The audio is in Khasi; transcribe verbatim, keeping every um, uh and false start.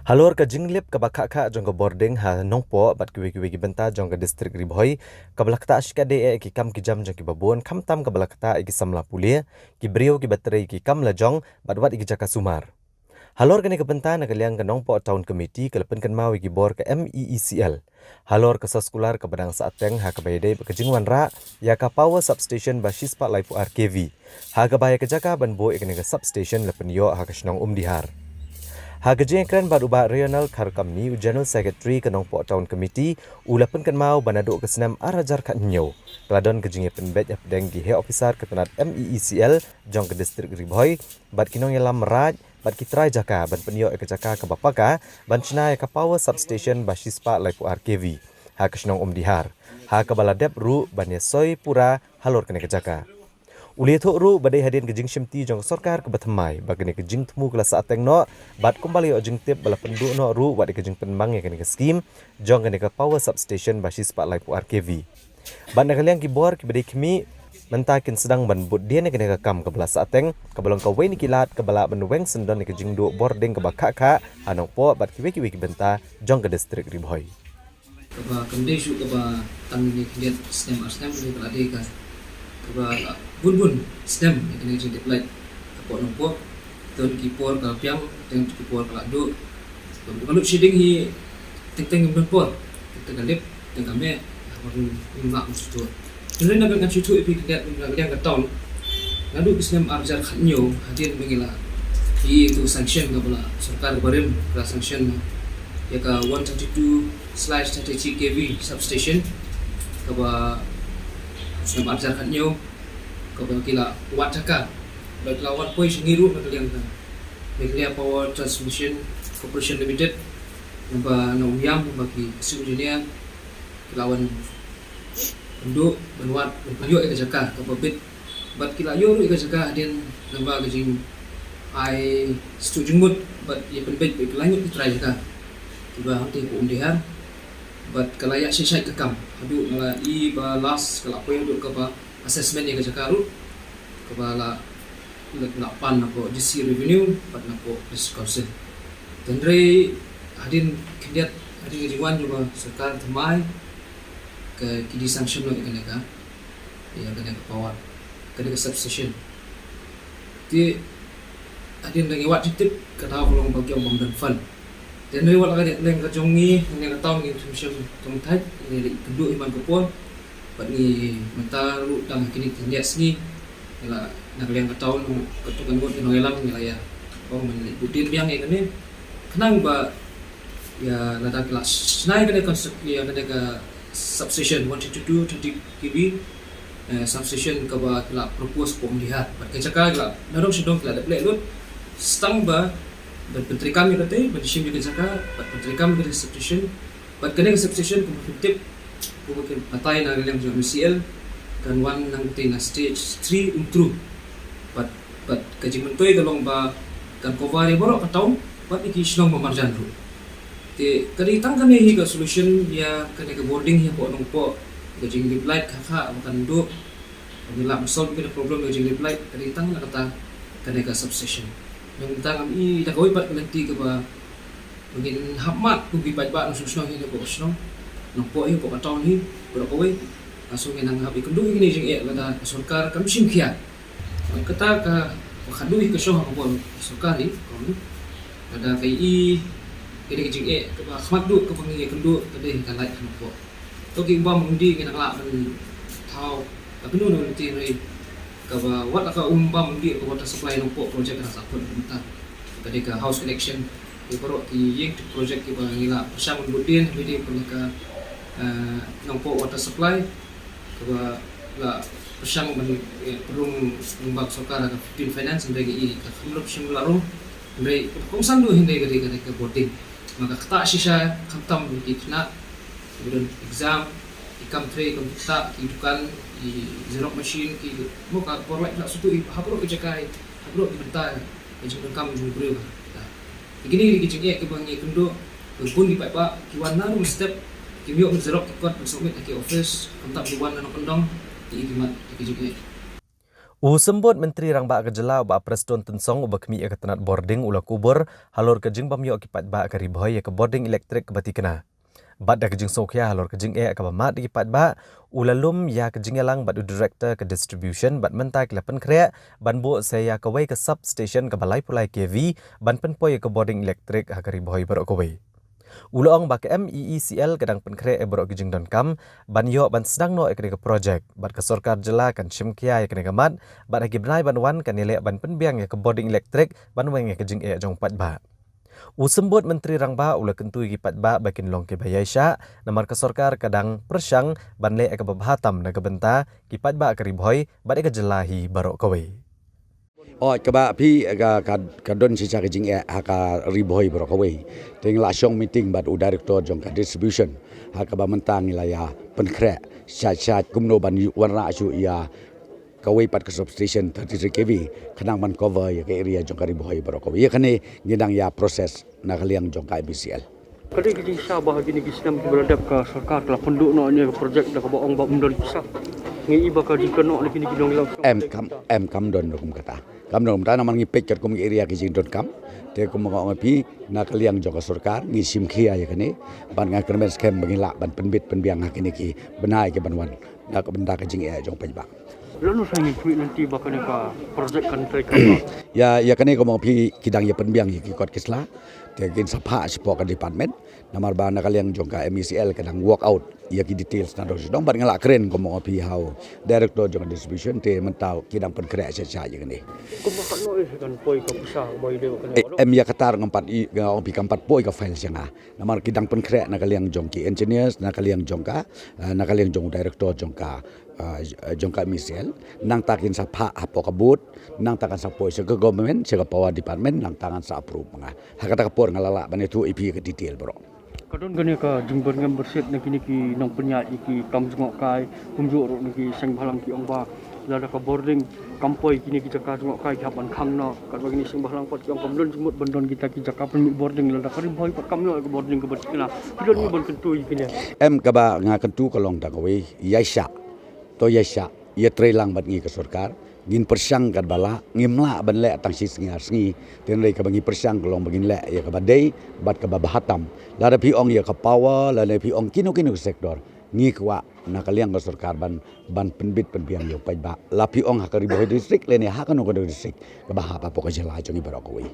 Halor ka jinglip kaba khah khah jong ka bording ha Nongpoh bad kiwei kiwei ki bynta jong ka distrik Ri Bhoi, kaba la ktah shikatdei ïa ki kam ki jam jong kiba bun, khamtam kaba la ktah ïa ki samla pule, ki briew kiba trei ki kam la jong bad wat ïa ki jaka sumar. Halor kane ka bynta, na ka liang ka Nongpoh Town Committee ka la pynkynmaw ïa ki bor ka M E E C L halor ka soskular kaba dang sahteng ha kaba ïadei bad ka jingwanrah ïa ka power substation ba shispah laiphew ar K V, ha kaba ïa ka jaka ban buh ïa kane ka substation la pynïoh ha ka shnong Umdihar. Ha ka jingïakren bad u Bah Rionel Kharkamni, u General Secretary ka Nongpoh Town Committee, u la pynkynmaw ba naduh ka snem ar hajar khathynñiew ka la don ka jingïapynbeit hapdeng ki heh ophisar ka tnat M E E C L jong ka distrik Ri Bhoi bad ki nongïalam Raid bad ki trai jaka ban pynïoh ïa ka jaka kaba paka ban shna ïa ka power substation ba shispah laiphew ar K V ha ka shnong Umdihar, ha kaba la dep ruh ban ïasoi pura halor kane ka jaka. U la ïathuh ruh ba dei hadien ka jingshimti jong ka sorkar kaba thymmai ba kane ka jingthmu ka la sahteng noh, bad kumba la ïoh jingtip ba la pynduh noh ruh wat ïa ka jingpynmang ïa kane ka skim jong kane ka power substation ba shispah laiphew ar K V. Bad na ka liang ki bor kiba dei khmih, mynta kin sdang ban bud dien ïa kane ka kam kaba la sahteng, kaba long kawei na ki lad kaba lah ban weng syndon ïa ka jingduh bording kaba khah khah ha Nongpoh bad kiwei kiwei ki bynta jong ka distrik Ri Bhoi. Kaba kam dei shuh kaba tang ïa kane khyndiat snem ar snem, ka la dei ka kaba bun bun snem ïa kane ka jingtip light hapoh Nongpoh. Don ki por ka la biang, don ki por ka la duh. Ka lut shading hi teng teng ngim don por. Teng teng ka lip, teng ka meh, ha ka rum rum lak mus tu. Hynrei na ka ngan shu ïathuh ïa phi khyndiat na ka liang ka town. Naduh ka snem ar hajar khathynñiew hadien ba ngi la ïoh ïa ka sanction kaba la sorkar barim ka la sanction ïa ka one thirty-two slash thirty-three K V substation kaba snem ar hajar khathynñiew kaba ki la wad jaka. Bad la wad poi sha ngi ruh na ka liang ka Meghalaya Power Transmission Corporation Limited, naba na Umiam, naba ki civil engineer ki la wan pynduh, ban wad, ban pynïoh ïa ka jaka kaba bit. Bad ki la ïoh ruh ïa ka jaka hadien naba ka jingai sdang jingmut bad ïa pynbeit bad ki la ñiuh ki trai jaka kiba hangtei hapoh Umdihar. Bad ka la ïa shai shai ka kam haduh nga la i ba last ka la poi haduh kaba assessment ïa ka jaka ruh, kaba la, la, la pan napoh D C Revenue bad napoh District Council. Hynrei hadien khyndiat, hadien ka jingwan jong ka sorkar thymmai, ka, ki dei sanction noh ïa kane ka, ïa kane ka power, kane ka substation. Te hadien da ngi wad jingtip, ka daw ka long ba ki ong bym don fund. Te hynrei wat la ka dei ka jong ngi, ngi ka town ngi shem shem tong thait, ngi leit kynduh hi man ka por. Bad ngi mynta ruh tang ha kine ki khyndiat sngi ngi la na ka liang ka town, ka town ka ngut ki nongïalam ngi la ïa ong ban leit bud dien biang ïa kane. Khnang ba ïa lada ki la shna ïa kane construct ïa kane ka substation one thirty-two thirty K V, eh, substation kaba ki la propose hapoh Umdihar. Bad ka jaka ki la nadong shadong ki la dep leh lut. Tang ba ban pyntreikam ïa kata, ban shim ïa ka jaka, ban pyntreikam ïa ka substation. Bad kane ka substation kumba phi tip, kumba ki batai na ka liang jong M C L, kan wan nangta na stage three Umtru. Bad, bad ka jingmyntoi ka long ba kan cover ïa baroh ka town, bad ïa ki shnong ba marjan ruh. Te ka dei tang kane hi ka solution ïa kane ka bording hi hapoh Nongpoh, ka jinglip light khah khah ba kan duh. Ngi lah ban solve ïa ka problem ka jinglip light, ka dei tang na kata kane ka substation. Nangta ngam i da kawei pat ka lynti kaba ngin hap mad kum ki paidbah na shnong shnong hi, na ka shnong Nongpoh hi, ka town hi, baroh kawei. Ka shnong ngin nang hap ïakynduh ïa kine ki jingeh lada ka sorkar kam shim khia. Kata ka, ka khadduh hi ka shong ha ka bor sorkar hi, ka ni. Lada ka i kine ki jingeh kaba khmat duh kaba ngi ïakynduh ka dei ka light ha Nongpoh. To ki bam undi ngi nang lah ban thaw ka pynun undi, hynrei kaba wat la ka um bam undi ka water supply Nongpoh project ka sa pun mynta. Ka dei ka house connection, ki baroh ki ïing ki project kiba ngi la pyrshang ban bud dien, hynrei dei pun ka, eh, Nongpoh water supply kaba la pyrshang ban, eh, pynrung lyngba ka sorkar ka fifteen finance, hynrei ka i ka kham ruh pyrshang la rung, hynrei kongsan duh hynrei ka dei ka dei ka bording. Ma ka ktah shisha khamtam ki khynnah kiba don exam, ki kam trei kam ktah, ki dukan, ki xerox machine, ki mo ka por lai khynnah sutu i ha baroh ki jaka, ha baroh ki bynta ka jingdonkam jong u briew ka. Te kine ki dei ki jingeh kiba ngi ïakynduh, bun ki paidbah ki wan na ruh step, kim ïoh ban xerox ki kot ban submit ha ki office, khamtam ki wan na nongkyndong, ki i ki mat ki jingeh. U Symbud Myntri Rangbah ka jylla u Bah Prestone Tynsong uba khmih ïa ka tnat bording u la kubur halor ka jingbym ïoh ki paidbah ka Ri Bhoi ïa ka bording elektrik kaba tikna. Bad da ka jingsngewkhia halor ka jingeh kaba mad da ki paidbah, u la lum ïa ka jingïalang bad u director ka distribution bad mynta ki la pynkhreh ban buh sa ïa kawei ka substation kaba laiphew lai K V ban pynpoi ïa ka bording elektrik ha ka Ri Bhoi baroh kawei. U la ong ba ka M E E C L ka dang pynkhreh ïa baroh ki jingdonkam ban ïoh ban sdang noh ïa kane ka projek bad ka sorkar jylla kan shim khia ïa kane ka mat bad ha ki bnai ban wan kan ïaleh ban pynbiang ïa ka bording elektrik ban weng ïa ka jingeh jong paidbah. U Symbud Myntri Rangbah u la kyntu ïa ki paidbah ba kin long kiba ïaishah namar ka sorkar ka dang pyrshang ban leh ïa kaba bha tam na ka bynta ki paidbah ka Ri Bhoi bad ïa ka jylla hi baroh kawei. Oi, kaba phi ka, ka, ka don shisha ka jingeh ha ka Ri Bhoi baroh kawei. Te ngi la shong meeting bad u director jong ka distribution ha kaba mynta ngi la ïa pynkhreh shisha kumno ban ïa wanrah shuh ïa kawei pat ka substation thirty-three K V khnang ban cover ïa ka area jong ka Ri Bhoi baroh kawei. Ïa kane ngi dang ïa process na ka liang jong ka M E E C L. Ka dei ka jingshisha ba ha kine ki snem kiba la dep ka sorkar ka la pynduh noh ïa ka projek da kaba ong ba ym don pisa. Ngi i ba ka jingkynnoh na kine ki nongïalam. Em kam, em kam don rukom kata. Kam don rukom kata namar ngi peit katkum ki area ki jingdonkam. Te kum nga ong ïa phi na ka liang jong ka sorkar ngi shim khia ïa kane. Ban nga kyrmen skhem ba ngi lah ban pynbit pynbiang ha kine ki bnai ki ban wan. Na ka bynta ka jingeh jong paidbah. Lano sa ngi khmih lynti ba kane ka projek kan trei ka. Ïa, ïa kane ka mong phi ki dang ïa pynbiang ïa ki kot ki sla. Te kin sa phah shapoh ka department. Namar ba na ka liang jong ka M E E C L ka dang work out ïa ki details na dong sha dong bad nga la kren ka mong phi ha u director jong ka distribution te mynta ki dang pynkhreh sha sha ïa kane. Kumba katno eh kan poi ka pisa ba ïa dei ba kane. Eh, em ïa katar ngam pat i, nga ong phi kam pat poi ka file sha nga. Namar ki dang pynkhreh na ka liang jong ki engineers, na ka liang jong ka, eh, na ka liang jong u director jong ka, eh, jong ka M E E C L. Nangta kin sa phah hapoh ka board, nangta kan sa poi sha ka government, sha ka power department, nangta kan sa approve ma nga. Ha kata ka por nga la lah ban ïathuh ïa phi ka detail baroh. Ka don kane ka jingbyrngem byrsiet na kine ki nongpynïaid ïa ki kam jngohkai, kumjuh ruh na ki seng bhalang ki ong ba lada ka bording kam poi kine ki jaka jngohkai ki hap ban khang noh, katba kine seng bhalang pat ki ong kam don jingmut ban don kita ki jaka pynmih bording lada ka Ri Bhoi pat kam ïoh ïa ka bording kaba tikna. Ki don ngi ban kyntu ïa kine. Em kaba nga kyntu ka long da kawei, ïaishah. To ïaishah, ïatrei lang bad ngi ka sorkar, ngin pyrshang katba lah, ngim lah ban leh tang shi sngi ar sngi. Te hynrei kaba ngi pyrshang ka long ba ngin leh ïa kaba dei bad kaba bha tam. Lada phi ong ïa ka power, lada phi ong kino kino ka sector, ngi kwah na ka liang ka sorkar ban, ban pynbit pynbiang ïa u paidbah. La phi ong ha ka Ri Bhoi district lane ha kano kano district, kaba hap hapoh ka jylla jong ngi baroh kawei.